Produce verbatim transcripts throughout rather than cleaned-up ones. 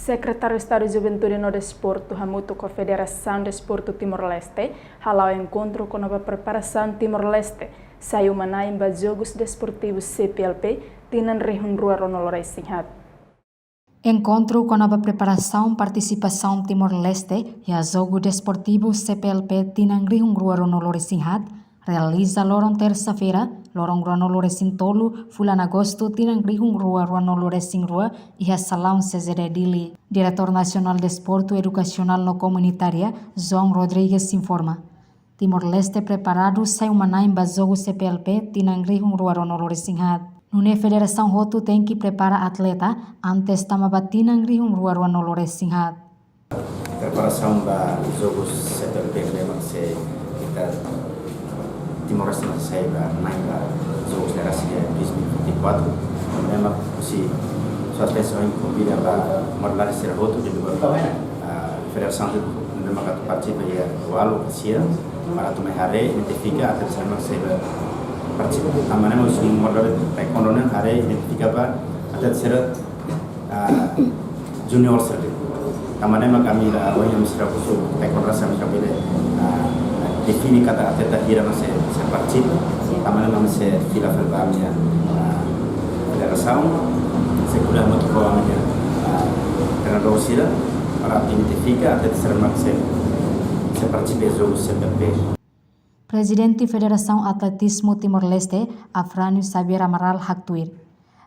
Sekretáriu Estadu Juventude no Desportu hamutuk ho Federasaun Desportu Timor-Leste hala'o enkontru kona-ba preparasaun Timor-Leste sai uma-na'in ba Jogus Desportivu C P L P tinan rihun rua ruanulu resin haat. Enkontru kona-ba preparasaun partisipasaun Timor-Leste iha Jogu Desportivu C P L P tinan rihun rua ruanulu resin haat realiza loron tersa-feira, loron ruanulu resin tolu fulan Agostu tinan rihun rua ruanulu resin rua iha salaun C J D Dili. Diretór Nasionál Desportu Edukasionál no Komunitária, João Rodrigues, informa. Timor-Leste preparadu sai uma-na'in ba Jogu C P L P tinan rihun rua ruanulu resin haat. Nune'e federasaun hotu tenke prepara atleta antes tama ba tinan rihun rua ruanulu resin haat. Preparasaun ba Jogus C P L P memang sei ita Timor-Leste sei ba main ba Jogus Nerasi de dois mil e vinte e quatro. Memang husi suas pesoin konvida ba modalidade sira hotu de lugar, ah, federasaun hotu memang atu partisipa iha ualu ka sira para atu mai haree, identifika atleta sira mak sei ba partisipa. Tanba ne'e mós husi modalidade taekwondo ne'e haree, identifika ba atleta sira, ah, junior sira. Tanba ne'e mak ami la, ohin ami sira husu taekwondo sira mak bele, ah, define katak atleta hira mak sei, sei partisipa. Tanba ne'e mak ami sei fila fali ba ami-nia, ah, federasaun, sei ko'alia hamutuk ho ami-nia, ah, treinadór sira para identifika atleta sira mak sei, sei partisipa iha Jogu C P L P. Prezidente Federasaun Atletizmu Timor-Leste, Afrânio Xavier Amaral, haktuir.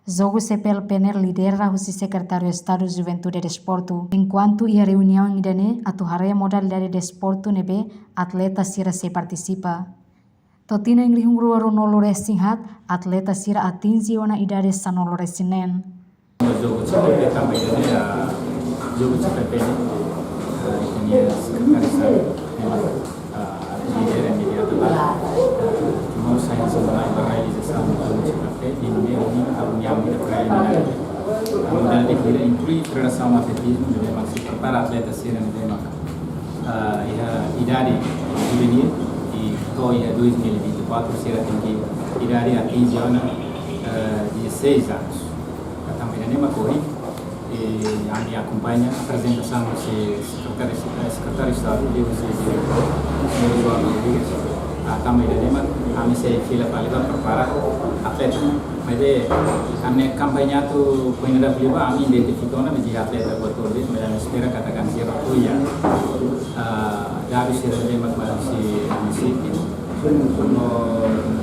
Jogu C P L P ne'e lidera husi Sekretáriu Estadu Juventude Desportu. Enkuantu iha reuniaun ida-ne'e atu haree modalidade desportu ne'ebé atleta sira sei partisipa. To'o tinan rihun rua ruanulu resin haat, atleta sira atinje ona idade sanulu resin neen. Jogu C P L P tanba ida-ne'e, ah, Jogu C P L P ne'e, ah, ita-nia sekretáriu Estadu, ah, lidera imediata ba, ah, Timor sai hanesan uma-na'in ba realizasaun Jogu C P L P, i nune'e ami, ami, ami preliminár. Ami dala ida inklui Federasaun Atletizmu, ne'ebé mak sei prepara atleta sira ne'ebé mak, ah, iha idade juvenil, i to'o iha dois mil e vinte e quatro sira tenke idade atinje ona, ah, dezasseis anos. Tanba ida-ne'e mak ohin, eh, ami akompaña aprezentasaun husi Sekretáriu, eh, Sekretáriu Estadu, husi Señór João Rodrigues. Ah, tanba ida-ne'e mak ami sei fila fali ba prepara atleta. Maibé ami akompaña atu kuinada fali ba ami identifika ona menjadi atleta buat hotu, maibé ami espera katak ami sei apoia, ah, dadus sira ne'ebé mak mai husi munisípiu no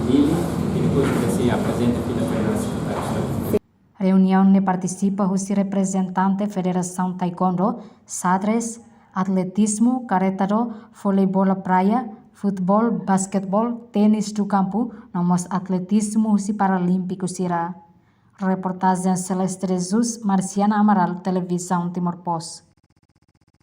Dili, i depois ita sei aprezenta fila fali ba Sekretáriu Estadu. Reuniaun ne'e partisipa husi reprezentante Federasaun Taekwondo, Xadrez, Atletizmu, Karate-do, Voleibola Praia, Futeból, Basketeból, Ténis do Campo, no mós Atletizmu husi Paralímpiku sira. Reportajen Celeste de Jesus, Marciana Amaral, Televizaun Timor Post.